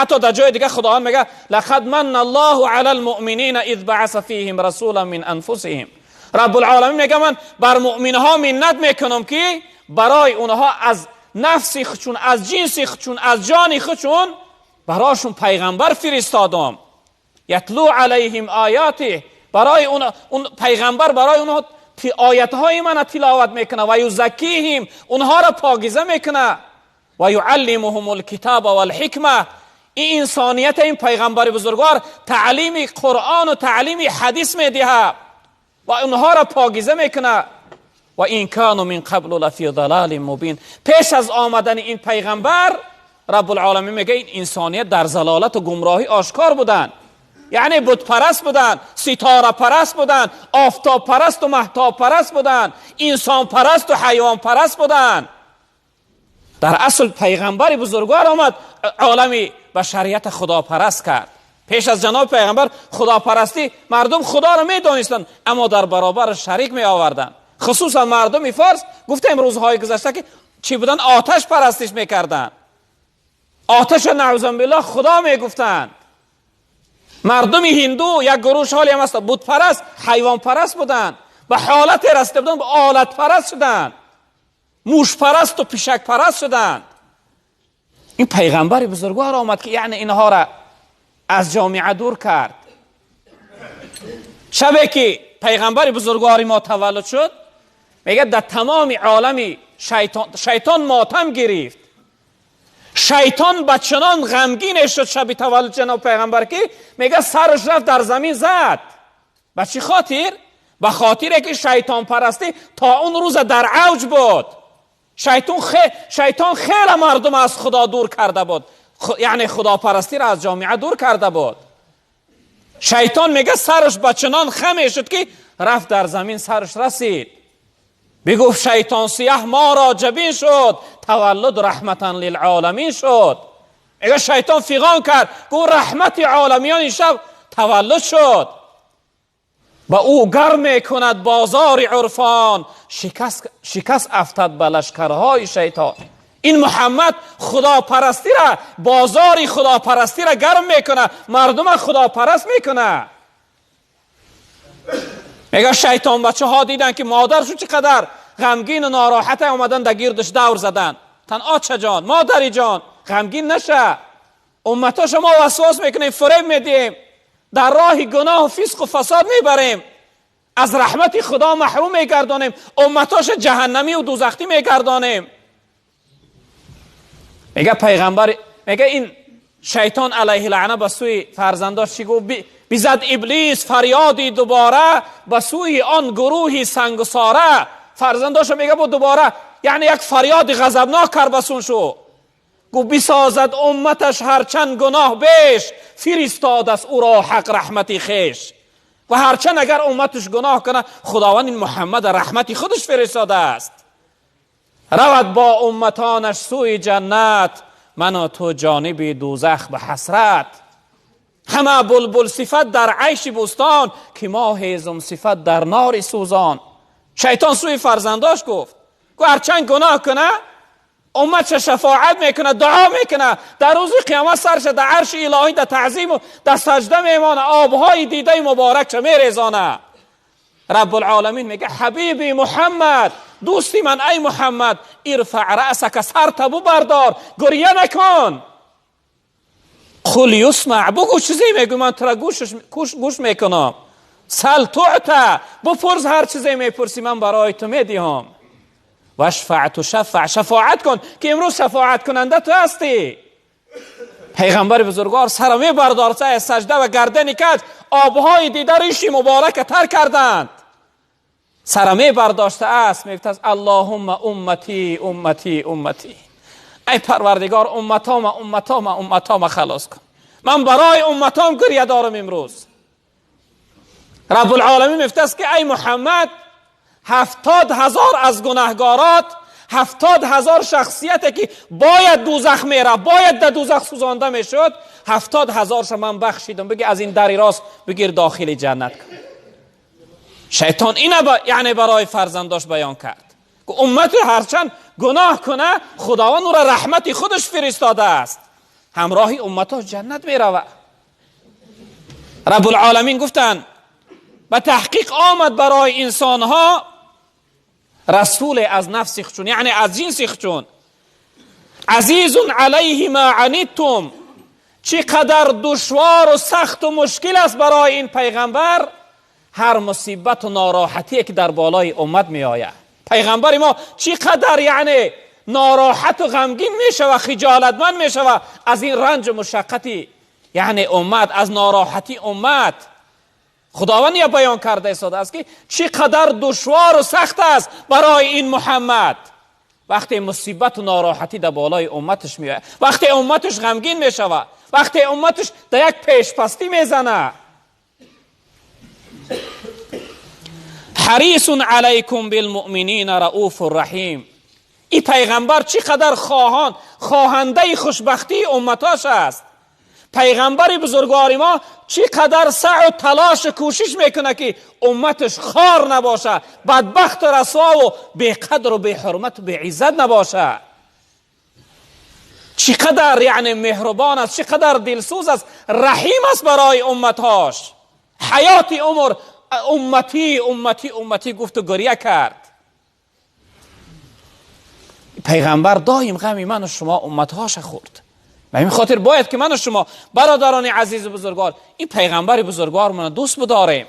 حتی در جای دیگه خداوند میگه لقد من الله علی المؤمنین اذ بعث فیهم رسولا من انفسهم. رب العالمین میگه من بر مؤمنها منت میکنم که برای اونها از نفس خودشون، از جنس خودشون، از جان خودشون براشون پیغمبر فرستادم. یتلو علیهم آیاته، برای اون پیغمبر برای اونها آیت های من تلاوت میکنه، و یزکیهم، اونها را پاکیزه میکنه، و یعلمهم الکتاب والحکمه. این انسانیت این پیغمبر بزرگوار تعلیم قرآن و تعلیم حدیث میدهه و اونها را پاکیزه میکنه. و این کانوا من قبل لفی ضلال مبین. پیش از آمدن این پیغمبر رب العالمین میگه این انسانیت در ضلالت و گمراهی آشکار بودن، یعنی بت پرست بودن، ستاره پرست بودن، آفتاب پرست و مهتاب پرست بودن، انسان پرست و حیوان پرست بودن. در اصل پیغمبر بزرگوار آمد عالم بشریت خدا پرست کرد. پیش از جناب پیغمبر خداپرستی مردم خدا را میدانستند، اما در برابر شریک می آوردند. خصوصا مردم فارس، گفتیم روزهای گذشته که چی بودن؟ آتش پرستش میکردند، آتش نعوذ بالله خدا میگفتند. مردم هندو یک گروه حالی هم هست بت پرست، حیوان پرست بودند، به حالت رسیده بودند، به آلت پرست شدند، موش پرست و پیشک پرست شدند. این پیغمبر بزرگوار آمد که یعنی اینها را از جامعه دور کرد. شبی که پیغمبر بزرگوار ما تولد شد، میگه در تمام عالم شیطان ماتم گرفت. شیطان به چنان غمگین شد شب تولد جناب پیغمبر که میگه سرش رفت در زمین زد. به چی خاطر؟ به خاطر که شیطان پرستی تا اون روز در اوج بود. شیطان خیلی مردم از خدا دور کرده بود، یعنی خداپرستی را از جامعه دور کرده بود. شیطان میگه سرش به چنان خم شد که رفت در زمین سرش رسید. بگفت شیطان سیاه ما را جبین شد، تولد رحمتا للعالمین شد. میگه شیطان فیغان کرد، گفت رحمت عالمیان این شب تولد شد. با او گرم میکند بازار عرفان، شکست افتد به لشکرهای شیطان. این محمد خداپرستی را، بازار خداپرستی را گرم میکنه، مردم خداپرست میکنه. میگه شیطان بچه ها دیدن که مادرشون چقدر غمگین و ناراحت، آمدن در گردش دور زدن. تن آچه جان، مادری جان، غمگین نشه، امتا شما وسواس میکنیم، فریب میدیم، در راه گناه و فسق و فساد میبریم، از رحمت خدا محروم میگردانیم، امتاش جهنمی و دوزخی میگردانیم. میگه پیغمبر، میگه این شیطان علیه لعنه به سوی فرزنداش چی گفت؟ بزد ابلیس فریادی دوباره به سوی آن گروهی سنگ و ساره. فرزنداش میگه بود دوباره، یعنی یک فریاد غضبناک کرد بسون شو. گفت بسازد امتش هرچند گناه بیش، فرستاد از او را حق رحمتی خیش. و هرچند اگر امتش گناه کنه، خداوند این محمد رحمتی خودش فرستاده است. رود با امتانش سوی جنت، من و تو جانب دوزخ به حسرت. همه بلبل صفت در عیش بستان، که ما هیزم صفت در نار سوزان. شیطان سوی فرزنداش گفت هرچند گناه کنه، امت شفاعت میکنه، دعا میکنه، در روز قیامت سرش در عرش الهی در تعظیم و در سجده میمانه، آبهای دیده مبارک چه میریزانه. رب العالمین میگه حبیبی محمد، دوستی من ای محمد، ارفع رأسک، سرت بردار، گریه نکن. قل یسمع، بگو چیزی میگو من تو را گوش میکنم. سل تعطی، بپرس هر چیزی میپرسی من برای تو میدهم. واشفع تشفع، شفاعت کن که امروز شفاعت کننده تو هستی. پیغمبر بزرگوار سر می بردارد از سجده و گردن کج، آبهای دیده ریشی مبارک تر کردند. سر می برداشته است، میگفت اللهم امتی امتی امتی، ای پروردگار امتام امتام امتام خلاص کن، من برای امتام گریه دارم امروز. رب العالمین میفته که ای محمد، 70,000 از گناهگارات، 70,000 شخصیت که باید دوزخ میره، باید در دوزخ سوزانده میشد، 70,000 من بخشیدم، بگی از این دری راست بگیر داخل جنت کن. شیطان اینه یعنی برای فرزنداش بیان کرد که امت هرچند گناه کنه، خداوند او را رحمت خودش فرستاده است. ҳамроҳи умматош ҷаннат меравад. Раб алъоламин гуфтанд: ба таҳқиқ омад барои инсонҳо расуле аз нафси худшон, яъне аз ҷинси худшон. Азизун алайҳи ма аниттум, чӣ қадар душвору сахту мушкил аст барои ин пайғамбар ҳар мусибату нороҳатие ки дар болои уммат меояд. Пайғамбари мо чӣ қадар яъне нороҳату ғамгин мешава, хиҷолатманд мешава аз ин ранҷу мушаққати яъне уммат, аз нороҳатии уммат. Худованд я баён карда истодааст, ки чӣ қадар душвору сахт аст барои ин Муҳаммад вақте мусибату нороҳатӣ дар болои умматаш меояд, вақте умматаш ғамгин мешавад, вақте умматаш дар як пешпастӣ мезана. Ҳарисун алайкум билмуъминина рауфу раҳим. Ин пайғамбар чӣ қадар хоҳандаи хушбахтии умматош аст. Пайғамбари бузургвори мо чӣ қадар саъю талошу кӯшиш мекунад, ки умматаш хор набошад, бадбахту расвову беқадру беҳурмату беиззат набошад. Чӣ қадар яъне меҳрубон аст, чӣ қадар дилсӯз аст, раҳим аст барои умматҳош. Ҳаёти умр умматӣ, умматӣ, умматӣ гуфту гиря кард. Пайғамбар доим ғами ману шумо умматҳоша хӯрд. Ба ҳамин хотир бояд ки ману шумо, бародарони азизу бузургвор, ин пайғамбари бузургвормона дӯст бидорем.